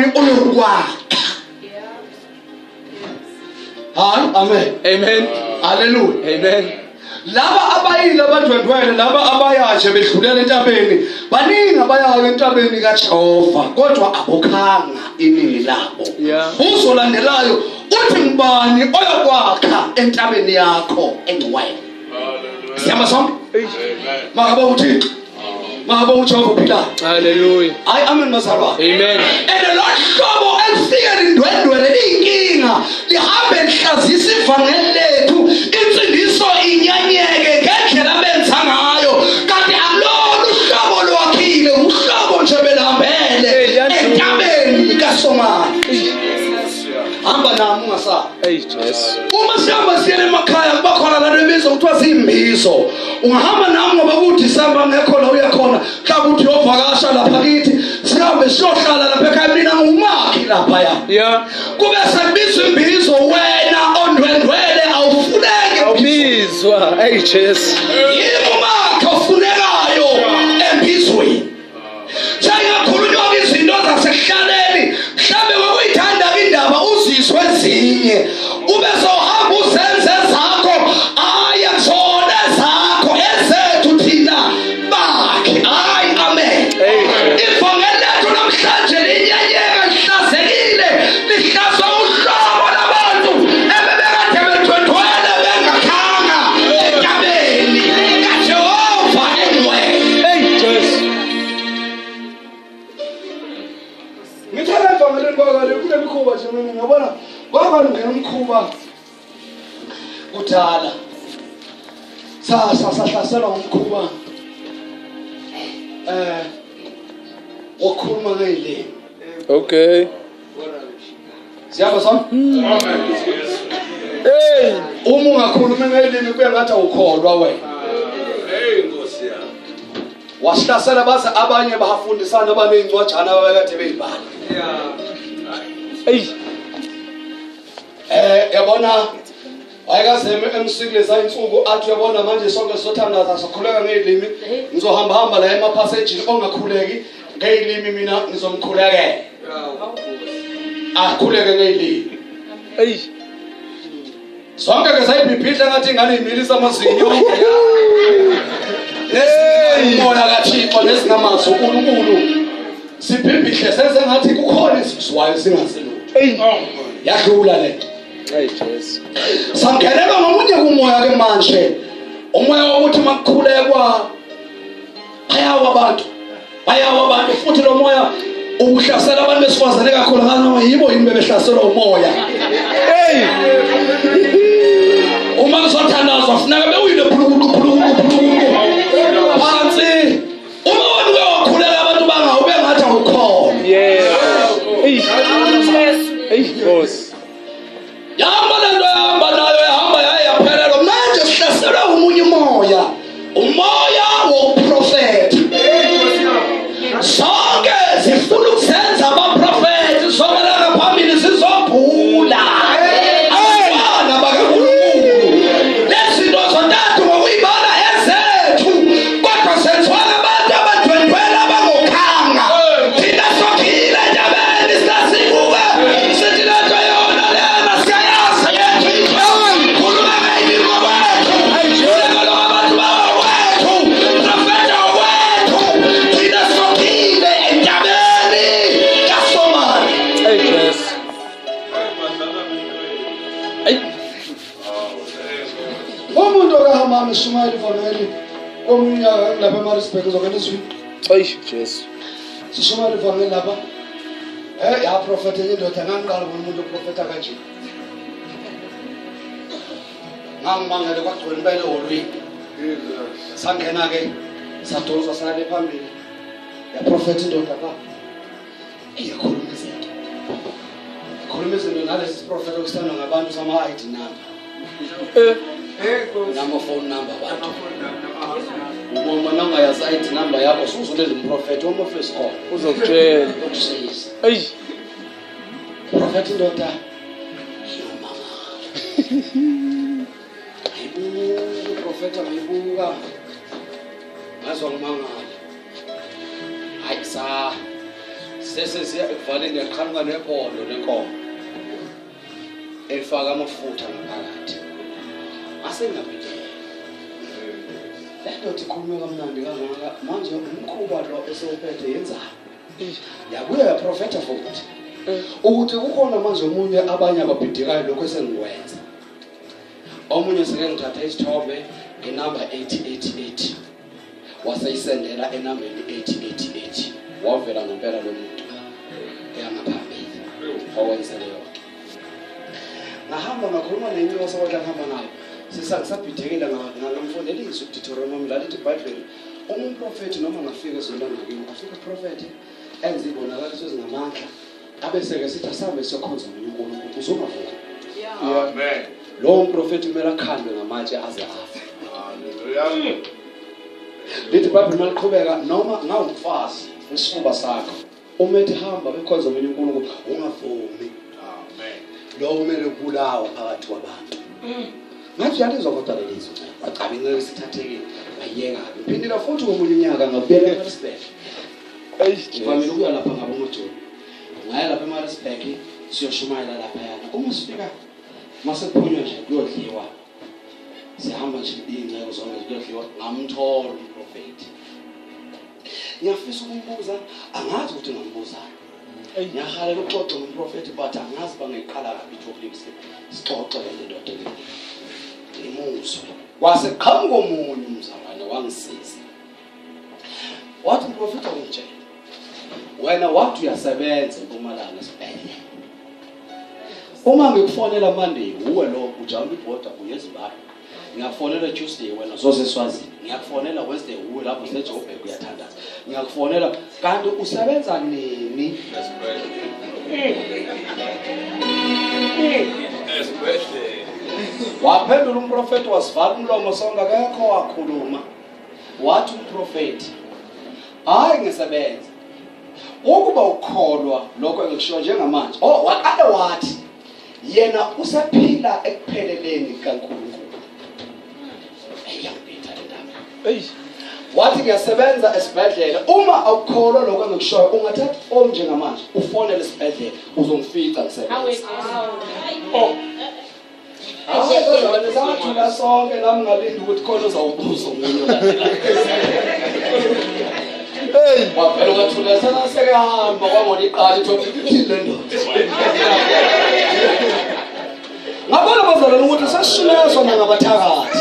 Ngubani oyokwakha? Hayi, amen. Amen. Hallelujah. Amen. Laba abayile abandwendwele, laba abaya nje bedlulela entabeni, baningi abayayo entabeni kaJehova, kodwa abokhanga iningi labo. Uzolandelayo uthi ngubani oyokwakha entabeni yakho engcwele? Siyama sonke? Makabe uThixo. Makabe uJehova uphilayo. Hallelujah. Hayi, amen bazalwane. Amen. And lo hlobo elifike lindwendwele liyinkinga, lihambe lihlazisa ivangeli lethu, insindiso inyanyeke ngendlela abenza ngayo, kanti akulona uhlobo lwakhile, uhlobo nje belihambele entabeni kaSomandla. Hamba nami ungasabi. Hey Jesu. Uma sihamba siyele emakhaya kuba khona lento ebizwa kuthiwa ziyimbizo. Ungahamba nami ngoba kuDisemba ngekho la uya khona. Mhlawumbe uthi uyovakasha lapha kithi, sihambe siyohlala lapha ekhaya, mina ngumakhi lapha ya. Kube sekubizwa imbizo, wena ondwendwele awufuneki. Awubizwa. Hey Jesu. Yimi umakhi ofunekayo embizweni. Sengakhulunywa izinto zasekuhlaleni, mhlawumbe ngokuyithanda indaba uzizwe ezinye, ube sowuhamba uzenze zakho. Hayi, akuzona ezakho, ezethu thina bakhe. Hayi, amen. Ivangeli lethu namhlanje linyenyeka, lihlazekile, lihlazwa uhlobo labantu ebebekade bethwethwele bengakhanga entabeni kaJehova engcwele. Hey Jesu. Ngithanda evangelini kwakale kunemikhuba nje, mina ngiyabona kwakangena umkhuba kudala, sahlaselwa ngumkhuba wokukhuluma ngey'limi. Okay. Siyaba sami? Hey, uma ungakhulumi ngelimi kuye ngathi awukholwa wena. Hey Nkosi yami. Wasihlasela baze abanye bafundisana abaney'ncwajana ababekade beyibhala. Hey. Yabona wayekaze emsikuleza insuku athi uyabona manje sonke sizothandaza sikhuleka ngey'limi, ngizohamba hamba la emaphasejini, ongakhuleki ngey'limi mina ngizomkhulekela. Akhuleke ngey'limi. Hey. Sonke ke sayibhibhidla ngathi ingane imilisa amazinyo. Hey. Umoya kaThixo nesingamazwi uNkulunkulu. Sibhibhidle senze ngathi kukhona esizwayo singazi lutho. Hey. Yadlula lento. Hey Jesu. Sangenelwa ngomunye kumoya ke manje. Umoya wokuthi makukhulekwa bayawa abantu. Bayawa abantu futhi lo moya ukuhlasela abantu besifazane kakhulu, noma yibo yini bebehlaselwa umoya. Hey. Uma kuzothandazwa funeka bewile phulukuqu phulukuqu phulukuqu phansi. Uma wena uke wakhuleka abantu bangawu bengathi awukhona. Yeah. Hey. Hey Nkosi. Yahamba lento, yahamba nayo, yahamba yaye yaphelelwa. Manje sihlaselwe umunye umoya, umoya wokuprofetha. Sonke sifuna ukuzenza abaprofethi, sonke la ngaphambili sizobhula. Abantwana bakaNkulunkulu, lezi zinto zontathu ngokuyibona ezethu, kodwa senziwa ngabantu abadwendwela abangokhanga. Thina sokhile entabeni, sasibuka sithi lento yona lena siyayazi yethu into. Khuluma ngey'limi ngokwethu, khuluma abantu bakwethu, profetha ngokwethu. Thina sokhile entabeni kaSomali. Hey Jesu. Hey. Umuntu okahamami eshumayela ivangeli komunye unyaka lapha eMaritzburg, uzongena ezwini. Hey Jesu. Sishumayela ivangeli lapha. Yaprofetha enye indoda, ngangiqala ubona umuntu oprofetha kanje. Ngangimangele kwagcwele impela eholweni. Sangena ke sadonswa sale phambili. Yaprofetha indoda pha. Iyakhuluma izinto. Ikhuluma izinto nalesi siprofetho okusithandwa ngabantu sama ID number. Nama phone number abantu. Uma nongayazi ID number yakho usuzulele umprofetho uma office call. Uzokutshela. Ukusiza. Hey. Prophet indoda. Yomama. Ayibuka profeta, ayibuka. Ngazwa ngimangala. Hayi sa. Sesesiya ekuvaleni yaqhamuka nebhondo lenkomo efaka amafutha ngaphakathi. Asengabhideka. Le ndoda ikhulume kamnandi kangaka manje umkhuba lo esewuphethe yenzani? Yabuya yaprofetha futhi ukuthi kukhona manje omunye abanye ababhidekayo lokho esengikwenza. Omunye seke ngithatha isithombe ngenamba 888 waseyisendela enambeni 888 wavela ngempela lo muntu eyangaphambili owenze leyo nto. Ngahamba ngakhuluma nenye wasewadla ngihamba nayo sisabhidekile ngamfundela izwi kuDeuteronomy lalithi iBhayibheli uma umprofethi noma angafika ezweni langakini afike uprofethi enze izibonakaliso ezingamandla abese-ke sithi asambe siyokhonza omunye uNkulunkulu uzongavumi. Amen. Lowo mprofethi kumele akhandwe ngamatshe aze afe. Hallelujah. Lithi iBhayibheli maliqhubeka noma ngawumfazi wesifuba sakho uma ethi hamba bekhonza omunye uNkulunkulu ungavumi. Amen. Lowo kumele ubulawa phakathi kwabantu. Ngathi uyalizwa kodwa leli zwi. Wacaba inceke isithathekile wayeka. Ngiphindile futhi komunye unyaka ngabuyela eMaritzburg. Ngivamile ukuya lapha ngabo ngoJuni. Ngaya lapha eMaritzburg siyoshumayela laphayana. Uma sifika masephunywa nje kuyodliwa. Sihamba nje iy'nceko zonke kuyodliwa ngamthola umprofethi. Ngiyafisa ukumbuza angazi ukuthi ngambuzani. Ngiyahalela ukuxoxa nomprofethi but angazi bangayiqala kabi itopic sixoxe le ndoda le. Ngimuzwe. Kwase qhamuka omunye umzalwane wangisiza. Wathi umprofethi awungitshela. Wena wathi uyasebenza eMpumalanga esibhedlela. Uma ngikufonela Monday uwe lo ujampa ibhoda uye eZimbabwe. Ngiyakufonela Tuesday wena uzoseswazini. Ngiyakufonela Wednesday uwe lapho useJoburg uyathandaza. Ngiyakufonela kanti usebenza nini? Esibhedlela. Waphendula umprofethi wasivala umlomo sonke akekho wakhuluma. Wathi umprofethi hayi ngisebenza. Ukuba ukholwa lokho engikusho njengamanje. Oh waqale wathi yena usephila ekupheleleni kaNkulunkulu. Eyangibitha le ndaba. Wathi ngiyasebenza esibhedlela uma awukholwa lokho engikushoyo ungathatha ifoni njengamanje ufonele esibhedlela uzongifica ngisebenza. Oh. Hayi sathula sonke nami ngalinda ukuthi khona uzawubuza omunye olandelayo. Hey. Wavela kwathula sekahamba kwangona iqala itopic ithini le ndoda. Ngabona bazalwane ukuthi sesishunezwa nangabathakathi.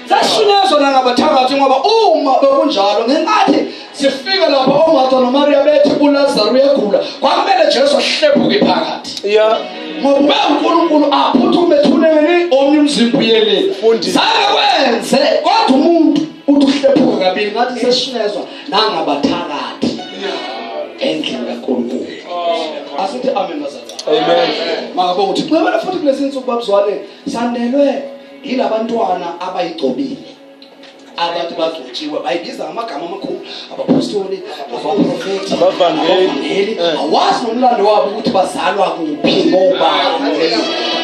Sesishunezwa nangabathakathi ngoba uma bekunjalo ngenkathi sifika lapha oMartha noMaria bethi uLazaro uyagula kwakumele Jesu ahlephuke phakathi. Yeah. Ngoba uNkulunkulu aphuthume ethuneni omnye umzimba uyele. Mfundisi. Zange kwenze kodwa umuntu uthi uhlephuka kabili ngathi sesishunezwa nangabathakathi endlini kaNkulunkulu. Asithi amen bazalwane. Amen. Makabonga uthi xebela futhi kulezi insuku babuzwane sandelwe yilabantwana abayigcobile. Abantu bagcotshiwe bayibiza ngamagama amakhulu abapostoli, abaprofeti, Abavangeli. Awazi nomlando wabo ukuthi bazalwa kuphi ngobani.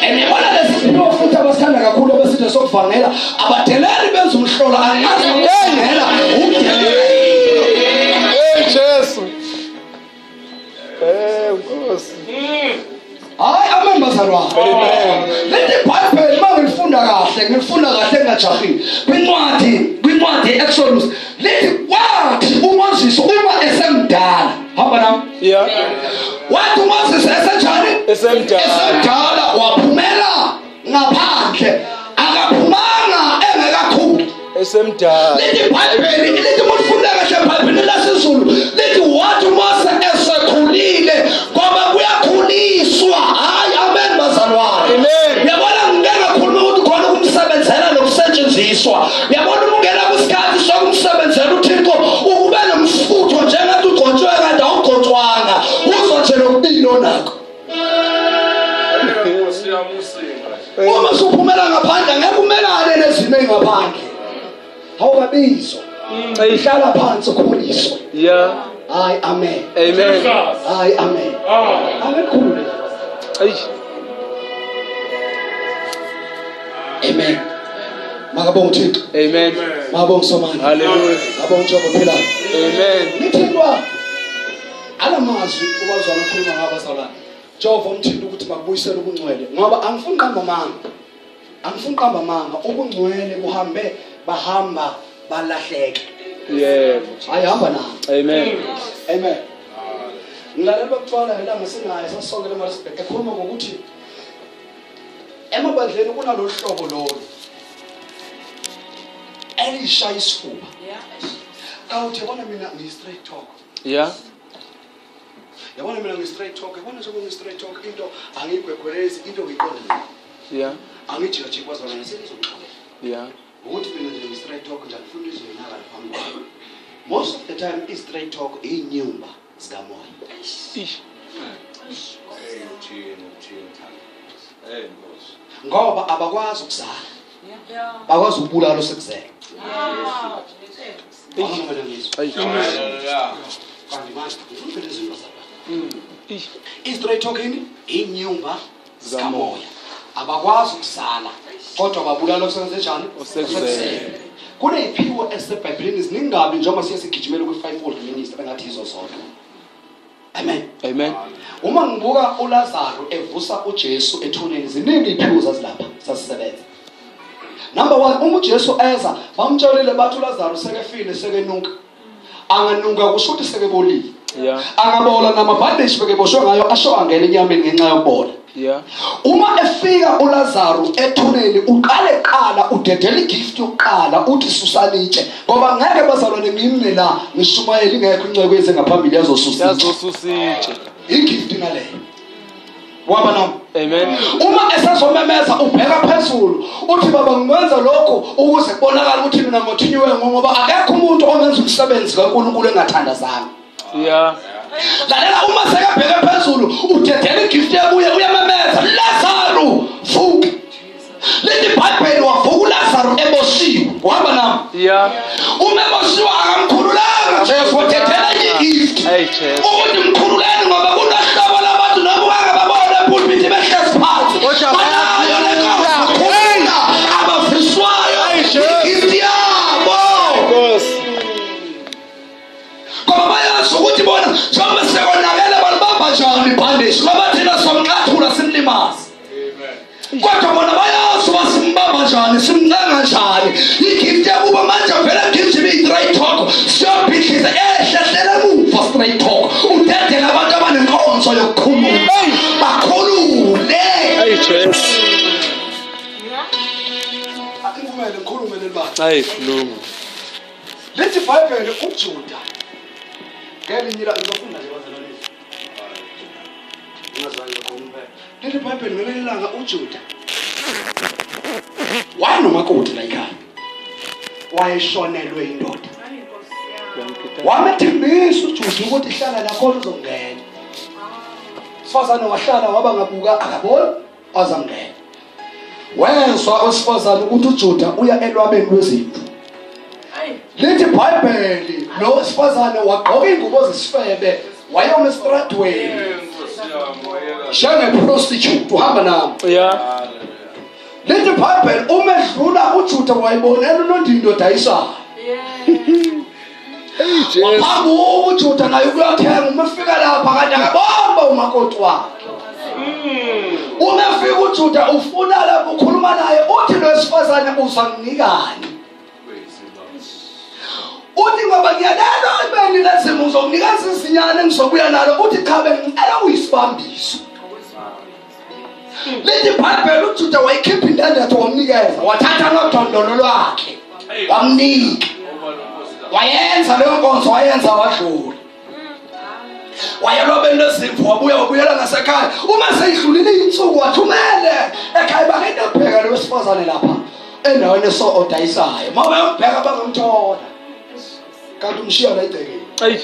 And yabona lesi siphiwo futhi abasithanda kakhulu abesithe sokuvangela abadeleli benza umhlolo angazi nokuvangela umdeleli. Hey Jesu. Eh Nkosi. Hayi amen bazalwane. Amen. Leli iBhayibheli mangilifunda kahle, ngilifunda kahle ngingajahile. Kwincwadi yeExodus lithi kwathi uMoses uma esemdala, hamba nami. Yeah. Wathi uMoses esenjani? Esemdala. Esemdala waphumela ngaphandle. Akaphumanga engekakhuli. Esemdala. Lithi iBhayibheli lithi uma ufunda kahle iBhayibheli lesiZulu lithi wathi uMose esekhulile ngoba kuyakhuliswa. Hayi amen bazalwane. Amen. Uyabona ngike ngakhuluma ukuthi khona ukumsebenzela nokusetshenziswa. Uyabona uma ungena kwisikhathi sokumsebenzela uThixo ukube nomfutho njengathi ugcotshwe kanti awugcotshwanga uzwa nje lokubili onakho. Nkosi yami usinga nje. Uma usuphumela ngaphandle ngeke umelane nezimo ezingaphandle. Awukabizwa. Hlala phansi ukhuliswe. Yeah. Hayi amen. Amen. Hayi amen. Ah. Amen. Hey. Amen. Makabonga uThixo. Amen. Makabonga uSomandla. Hallelujah. Makabonga uJehova ophilayo. Amen. Nithintwa Ngamazwi ubazwana okhuluma ngabo bazalwane. Jehova umthinta ukuthi makubuyisele ubungcwele ngoba angifuni qamba amanga. Angifuni qamba amanga, ubungcwele buhambe bahamba balahleka. Yebo. Hayi hamba nabo. Amen. Amen. Ngilalela ukuthwala ngelanga sinaye sasonke leMaritzburg ekhuluma ngokuthi emabandleni kunalolu hlobo lolu elishaya isifuba. Kawuthi yabona mina ngiyi-straight talk. Yeah. Yabona mina ngiyi-straight talk, yabona njengoba ngiyi-straight talk into angiyigwegwelezi into ngiyiqonde mina. Yeah. Angijikajiki bazalwane sengizongixolela. Yeah. Ukuthi mina nje ngi-straight talk nje angifuni izoyinakala phambi kwami. Most of the time i-straight talk iyinyumba zikamoya. Ish. Hey uthini uthini. Hey Nkosi. Ngoba abakwazi ukuzala. Bakwazi ukubulala osekuzele. Abona mina ngizwa. Ayi Jesu. Hallelujah. Kanti manje ngifuna izinto zabantu. Ish. I-straight talk yini? Inyumba zikamoya. Abakwazi ukuzala kodwa babulala okusenze njani? Osekuzele. Kuneyiphiwo eseBhayibhelini ziningabi njengoba siye sigijimele kwi-fivefold ministry engathi yizo zodwa. Amen. Amen. Uma ngibuka uLazaro evusa uJesu ethuneni ziningi iphiwo zazilapha zasisebenza. Number 1 uma uJesu eza bamtshelile bathi uLazaro sekefile sekenuka. Anganuka kusho ukuthi sekebolile. Yeah. Angabola namabhandishi bekeboshwe ngayo asho angena enyameni ngenxa yokubola. Yeah. Uma efika uLazaro ethuneni uqale qala udedela igift yokuqala uthi susana itshe ngoba ngeke bazalwane ngime la ngishumayela ingekho incweko yeze ngaphambili yazosusa itshe. Yazosusa itshe. Igift naleyo. Waba nami. Amen. Uma esazomemeza ubheka phezulu uthi baba ngikwenza lokho ukuze kubonakale ukuthi mina ngothinyiwe ngoba akekho umuntu ongenza umsebenzi kaNkuluNkulu engathandazanga. Yeah. Lalela uma sekabheke phezulu udedela igift yabuye uyamemeza Lazaro vuka. Lithi iBhayibheli wavuka uLazaro eboshiwe. Uhamba nami. Yeah. Uma eboshiwe akamkhululanga Jesu udedela igift. Hey Jesu. Ukuthi mkhululeni ngoba kunohlobo labantu noma ungababona epulpit behlezi phansi. Kodwa Banayo le nkonzo khulula abafiswayo Hey, Jesu. igift yabo. Nkosi. Ngoba bayazi ukuthi bona njengoba sekonakele balibamba njani ibhandishi ngoba thina somnqathula simlimaze. Amen. Kodwa bona bayazi uba simbamba njani simncenga njani. Igift yakuba manje vele gijima i-straight talk siyobhidliza ehlehlela emuva straight talk udedele abantu abanenkonzo yokukhulula bakhulule. Hey Jesu. Ngivumele ngikhulume leli bandla. Ayi khuluma. Lithi iBhayibheli uJuda ngelinye ilanga ngizofunda nje bazalwane. Ngingazange ngakhuluma. Lithi iBhayibheli ngelinye ilanga uJuda wayenomakoti la ekhaya. Wayeshonelwe indoda. Wamethembisa uJuda ukuthi hlala la khona uzongena. Sifazane wahlala waba ngabuka akaboni azangena. Wezwa osifazane ukuthi uJuda uya elwabeni lwezimvu. Lithi iBhayibheli lo sifazane wagqoka ingubo zesifebe wayoma estradweni Nkosi yami wayeka. njenge prostitute uhamba nami. Yeah. Hallelujah. Lithi iBhayibheli uma edlula uJuda wayibonela unondindo odayisayo. Hey Jesu. Waphambi uJuda naye ukuyothenga uma efika lapha kanti akabamba umakoti wakhe. Uma efika uJuda ufuna lapho ukhuluma naye uthi lo wesifazane uzanginikani. Uthi ngoba ngiyalelwa ebeni lezimo uzokunikeza izinyane engizobuya nalo uthi cha bengicela uyisibambiso. Lithi iBhayibheli uJuda wayikhipha indandatho wamnikeza wathatha nodondolo lwakhe wamnika. Wayenza leyo nkonzo wayenza wadlula. Wayelobeni lwezimvu wabuya wabuyela ngasekhaya. Uma seyidlulile insuku wathumele ekhaya bakade bheka lo wesifazane lapha endaweni eso odayisayo. Uma beyombheka bangamthola. Kanti umshiya la egcekeni. Ayi.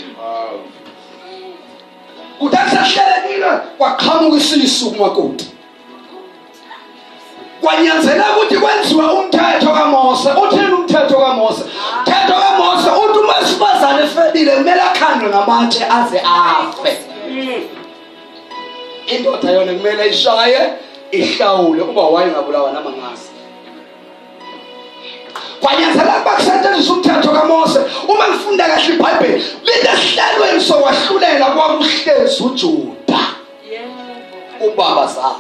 Kuthe kusahlelekile kwaqhamuka isisu kumakoti. Kwanyanzeleka ukuthi kwenziwe umthetho kaMose. Uthini umthetho kaMose? Umthetho kaMose uthi uma isifazane efebile kumele akhandwe ngamatshe aze afe. Indoda yona kumele ishaye ihlawule uba wayengabulawa namangazi. Kwanyanzeleka ukuba kusetshenziswe umthetho kaMose. Uma ngifunda kahle iBhayibheli lithi esihlelweni sokwahlulela kwakuhleli uJuda. Yebo. Ubaba za.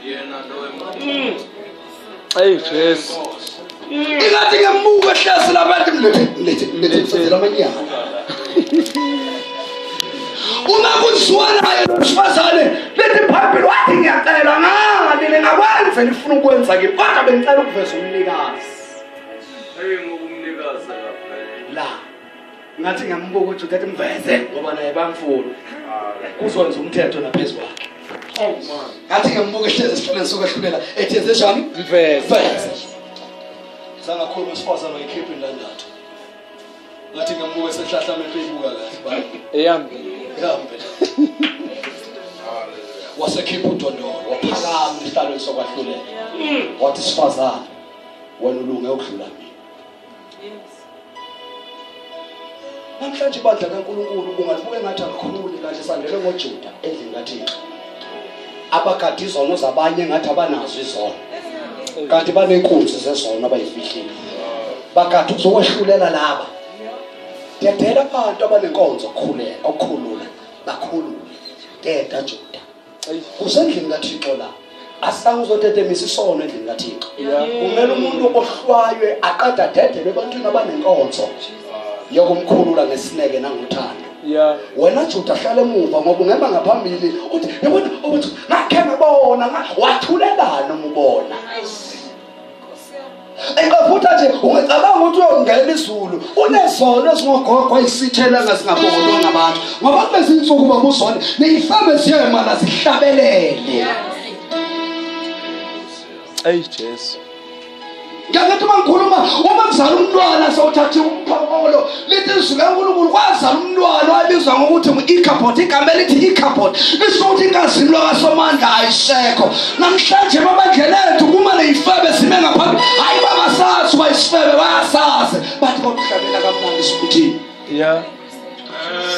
Yena lo. Hey Jesu. Ingathi ngemuka ehlasi labantu mlethe mlethe msazela amanyala. Uma kuziwa naye lo sifazane lethi iBhayibheli wathi ngiyacela ngani ngakwenza nifuna ukwenza kimi kodwa bengicela ukuveza umnikazi. Hey ngoba umnikazi akavele. La. Ngathi ngiyambuka uJuda ethi mveze ngoba naye bamfuna. Kuzonza umthetho naphezulu kwakhe. Ngathi ngiyambuka ehlezi esihlalweni sokwahlulela ethi yenze njani? Mveze. Mveze. Sangakhuluma isifazane wayikhipha indandatho. Ngathi ngiyambuka esehlahla amehlo eyibuka kahle baba. Eyambe. Ihambe. Wasekhipha udondolo waphakama esihlalweni sokwahlulela. Wathi sifazane wena ulunge ukudlula mina. Yes. Namhlanje ibandla kaNkulunkulu ungalibuka engathi alikhuli kahle sandele ngoJuda endlini kaThixo. Abagadi izono zabanye ngathi abanazo izono. Kanti banenkunzi zezono abayifihlile. Bagade ukuzokwehlulela laba. Dedela abantu abanenkonzo okukhuleka, okukhulula, bakhulule. Deda Juda. Kusendlini kaThixo la. Asange uzotetemisa isono endlini kaThixo. Kumele umuntu ohlwaywe aqeda adedelwe ebantwini abanenkonzo yokumkhulula ngesineke nangothando. Yeah. Wena Juda hlala emuva ngoba ungema ngaphambili uthi yabona ukuthi ngakhe ngabona wathulelana umubona. Engafutha nje ungacabanga ukuthi uyongena izulu unezono ezingogogo ayisithela ngasingabonwa ngabantu ngoba kulezi insuku babuzona neyifebe ziyema zihlabelele. Hey Jesu. Ngiyathi uma ngikhuluma uma kuzala umntwana sewuthatha umphongolo lithi izwi kaNkulunkulu kwazala umntwana wabizwa ngokuthi ngu-Ichabod. Igama elithi Ichabod lisho ukuthi inkazimulo kaSomandla ayisekho. Namhlanje emabandleni ethu kuma neyifebe sime ngaphambili, hayi bangasazi uba isifebe bayasazi bathi kodwa uhlabela kamnandi sikuthini. Yeah.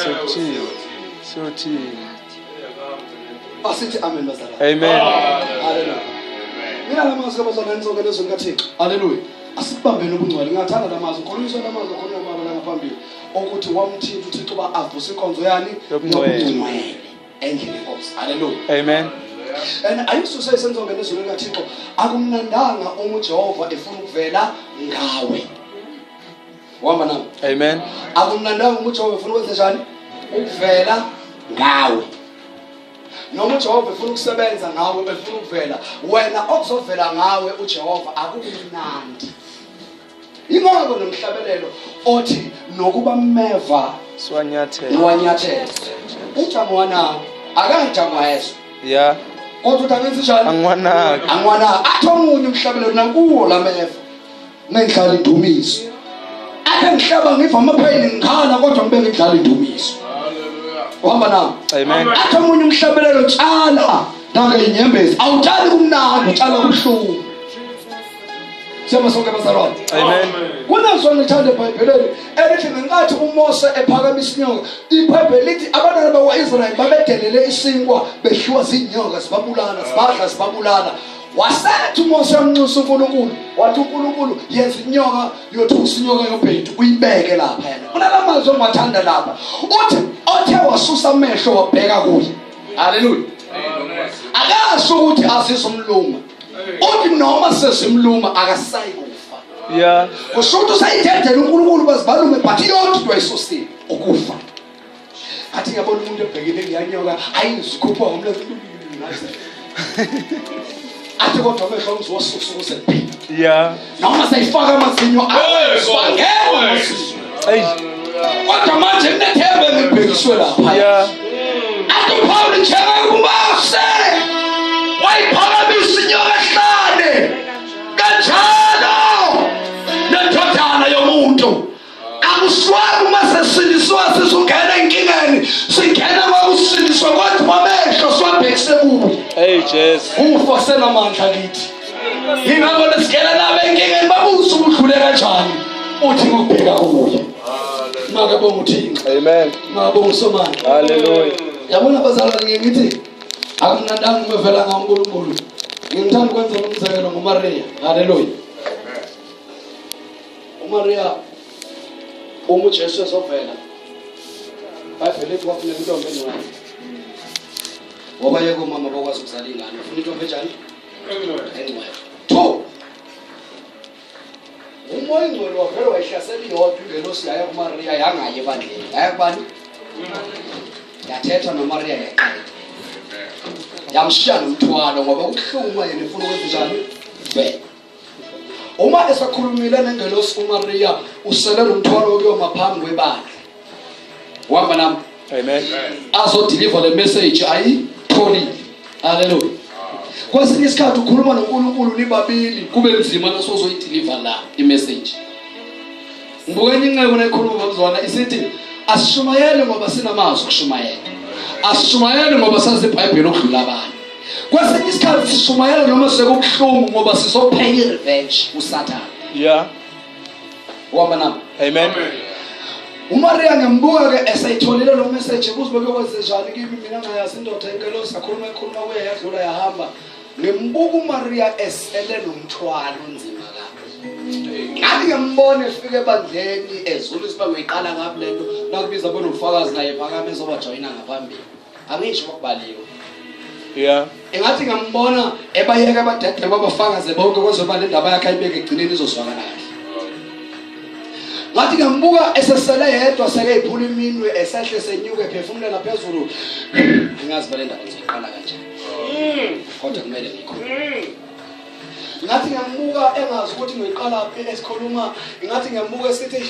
Sothini. Sothini. Asithi amen bazalwane. Amen. Hallelujah. Mina lamazwi abazalwane nizonke lezweni kaThixo. Hallelujah. Asibambeni ubungcwele. Ngingathanda lamazwi. Ngikhulunyiswa lamazwi akhulunywa ubaba la ngaphambili ukuthi wamthinta uThixo uba avuse inkonzo yani Yobungcwele. endlini yenkosi. Hallelujah. Amen. And ayisuse isenzonke lezweni kaThixo. Akumnandanga uma uJehova efuna ukuvela ngawe. Wahamba nami. Amen. Akumnandanga uma uJehova efuna ukwenza njani? Ukuvela ngawe. Noma uJehova efuna ukusebenza ngawe efuna ukuvela wena okuzovela ngawe uJehova akukumnandi. Ingakho nomhlabelelo othi nokuba meva Siwanyathela. niwanyathela. Ujamwana akangijamwezwa. Yeah. Kodwa uthi angenzi njani? Angiwanaki. Angiwanaki. Athi omunye umhlabelelo nankuwo lameva ngidlala indumiso. Ake ngihlaba ngiva amaphayini ngikhala kodwa ngibe ngidlala indumiso. Uhamba nami. Amen. Athi omunye umhlabelelo tshala nange inyembezi awutshali kumnandi utshala kubuhlungu. Siyabonga sonke bazalwane. Amen. Kunezwi engithanda eBhayibhelini elithi ngenkathi uMose ephakamisa inyoka, iBhayibheli lithi abantwana bakwa-Israyeli babedelele isinkwa behliwa zinyoka zibabulala zibadla zibabulala. Wasethi uMose amnxusa uNkulunkulu wathi uNkulunkulu yenza inyoka yothusa inyoka yobhedu uyibeke lapha yena. Kunalamazwi engiwathanda lapha uthi othe wasusa amehlo wabheka kuye. Haleluya. Akasho ukuthi azizumluma. Uthi noma sezimluma akasayi kufa. Yeah. Kusho ukuthi usayidedela uNkulunkulu bazibalume but yonke into ayisusile ukufa. Athi ngiyabona umuntu ebhekile ngiyanyoka ayizikhupha ngomlenze. Athi kodwa amehlo ngizosusa ukuze kuphile. Yeah. Noma seyifaka amazinyo awangena amazinyo. Hey. Kodwa manje nginethemba ngibhekiswe lapha. Yeah. Athi uPaul njengoMose wayiphakamisa inyoka ehlane kanjalo nendodana yomuntu akuswaki uma sesindiswa sizungena enkingeni singena kwakusindiswa kodwa amehlo siwabhekise kuye. Hey Jesu. Ufa senamandla kithi. Yingakho lesigena nabo enkingeni babuza ukudlule kanjani uthi ngokubheka kuye. Makabonga uThixo. Amen. Makabonga uSomandla. Hallelujah. Yabona bazalwane ngiye ngithi akumnandanga uma evela ngaNkulunkulu. Ngithanda ukwenza umzekelo ngoMaria. Haleluya. uMaria uma uJesu ezovela iBhayibheli lithi wafuneka intombi engcwele. Ngoba yeke omama bakwazi ukuzala ingane, ufuna intombi enjani? Engcwele. 2, umoya ingcwele wavele wayihlasela iyodwa ingelosi, yaya kuMariya, yangayi ebandleni. Yaya kubani? Yathetha noMariya, yaqeda, yamshiya nomthwalo, ngoba kubuhlungu uma yena efuna ukwenza njani vele. Uma esakhulumile nengelosi uMariya, usele nomthwalo wokuyoma phambi kwebandla. Uhamba nami? Amen. Azodeliver le message ayitholile. Haleluya. Kwesinye isikhathi ukhuluma noNkulunkulu nibabili, kube nzima nasozoyideliver la imessage. Ngibuke enye inceku nayikhuluma, mzwana, isithi asishumayeli ngoba sinamazwi okushumayela, asishumayeli ngoba sazi iBhayibheli okudlula abanye. Kwesinye isikhathi sishumayela noma sekubuhlungu ngoba sizophenya i-revenge kuSathane. Uhamba nami? Amen. uMaria ngiyambuka ke esayitholile lo message, kuze bekwenze njani kimi mina ngayazi indoda ingelosi akhuluma ekhuluma kuye, yadlula, yahamba. Ngimbuka uMaria esele nomthwalo onzima kabi. Ngathi ngiyambona efika ebandleni ezula isiba ngiyiqala ngapi lento, nakubiza bonofakazi naye phakame ezobajoyina ngaphambili. Angisho kwakubaliwe. Engathi ngambona ebayeka abadede babafakaze bonke, kwezoba le ndaba yakhe ayibeke egcineni izozwakala kahle. Ngathi ngambuka esesele yedwa, seke iphula iminwe, esehle senyuka, ephefumulela phezulu. Ngingazi bale ndaba ngizoyiqala kanjani, kodwa kumele ngiyikhulume. Ngathi ngiyambuka engazi ukuthi ngiyiqala phi esikhuluma. Ngathi ngiyambuka esithi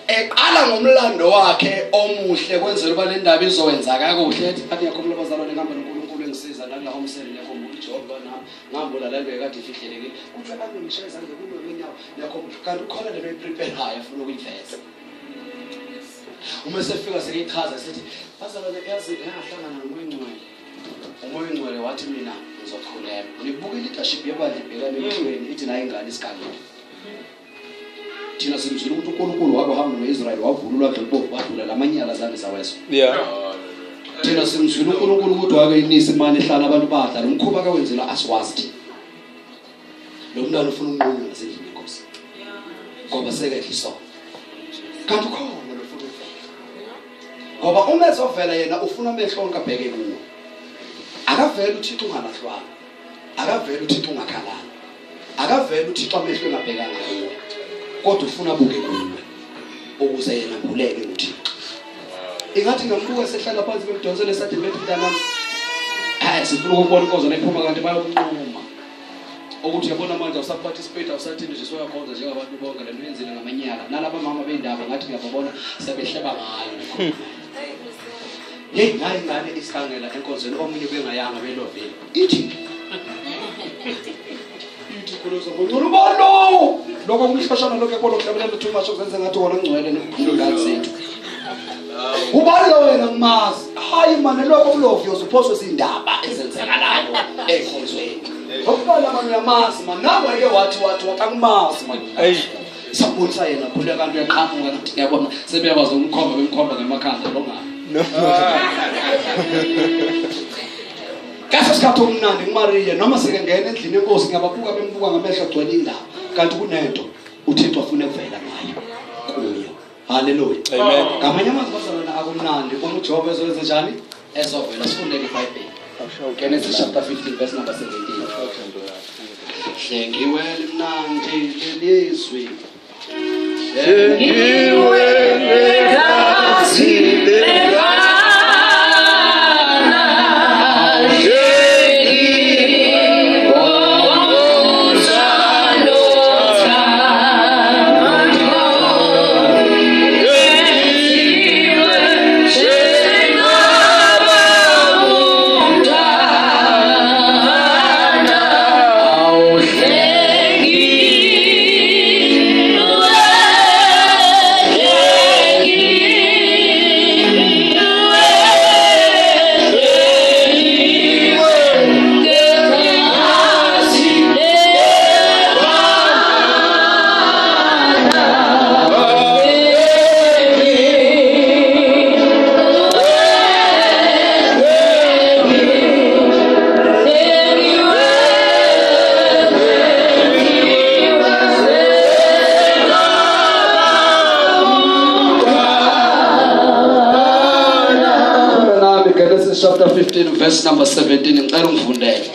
eqala ngomlando wakhe omuhle, kwenzela uba le ndaba izowenza kakuhle. Ethi athi ngiyakhumbula abazalwane, ngihamba noNkulunkulu engisiza nakula homsele, ngiyakhumbula uJehova nami ngambula le nto ekade ifihlelekile. Kuthiwa ame ngishaye izandla, kume ngenyawo, ngiyakhumbula. Kanti ukhona lento oyipreparayo afuna ukuyiveza. Uma sefika sekeyichaza, sithi bazalwane, yazi ngahlangana noMoya Ingcwele, uMoya Ingcwele wathi mina ngizokhulelwa. Ngibuka i-leadership yebandla ibhekane emehlweni, ithi nayo ingane isigangile. Thina simzwile ukuthi uNkulunkulu wake wahamba no-Israyeli, wavula ulwandle olubovu, badlula, lamanyala zange sawezwa. Thina simzwile uNkulunkulu ukuthi wake inisa imani ehlala, abantu badla. Lo mkhuba kawenzela asiwazi thina. Lo mntwana ufuna ukunqunywa ngasendlini yenkosi ngoba sekedla isono. Kanti ukhona lo funa ukuvela, ngoba uma ezovela yena ufuna amehlo onke abheke kuwo. Akavele uThixo ungalahlwanga, akavele uThixo ungakhalanga, akavele uThixo amehlo engabhekanga kuwe, kodwa ufuna abuke kuwe ukuze yena ambuleke nguThixo. Ingathi ngambuka sehlala phansi, bemdonsele esadini, bethi mntanami, hayi, sifuna ukubona inkonzo nephuma. Kanti bayomnquma ukuthi uyabona manje awusaparticipate, awusathini nje, soyakhonza njengabantu bonke. Le nto yenzile ngamanyala. Nalaba mama bey'ndaba ngathi ngiyababona sebehleba ngayo. Yeyi, nayi ingane isigangela enkonzweni, omunye bengayanga belovile, ithi khuluza ngcono ubalo lokho kumhloshana lokho ekolo kuhlabelela too much, okuzenza ngathi wona ngcwele nokudlula zethu. Ubani lo wena? Ngimazi. Hayi mane, lokho kulovi uzophoswe izindaba ezenzekalayo enkonzweni. Ngokubala manje uyamazi man, nawe ke wathi wathi wathi akumazi man. Hey. Sabonisa yena khuleka, kanti uyaqhamuka. Ngathi ngiyabona sebeyakwazi ukumkhomba, bemkhomba ngemakhanda lo ngapha. No. Kaso sikhathi okumnandi kuMariya, noma sike ngena endlini yenkosi, ngiyababuka bembuka ngamehlo agcwele indaba, kanti kunento uThixo afuna ukuvela ngayo kuyo. Haleluya. Amen. Ngamanye amazwi bazalwane, akumnandi uma uJehova ezowenza njani, ezovela. Sifundeke iBhayibheli, Genesis chapter 15 verse number 17. Hlengiwe, limnandi lelizwi. Hlengiwe ngegazi leMvana, hlengiwe ngomusa nothando, hlengiwe sengaba umntwana, awuhlengiwe. Genesis chapter 15 verse number 17, ngicela ungifundele.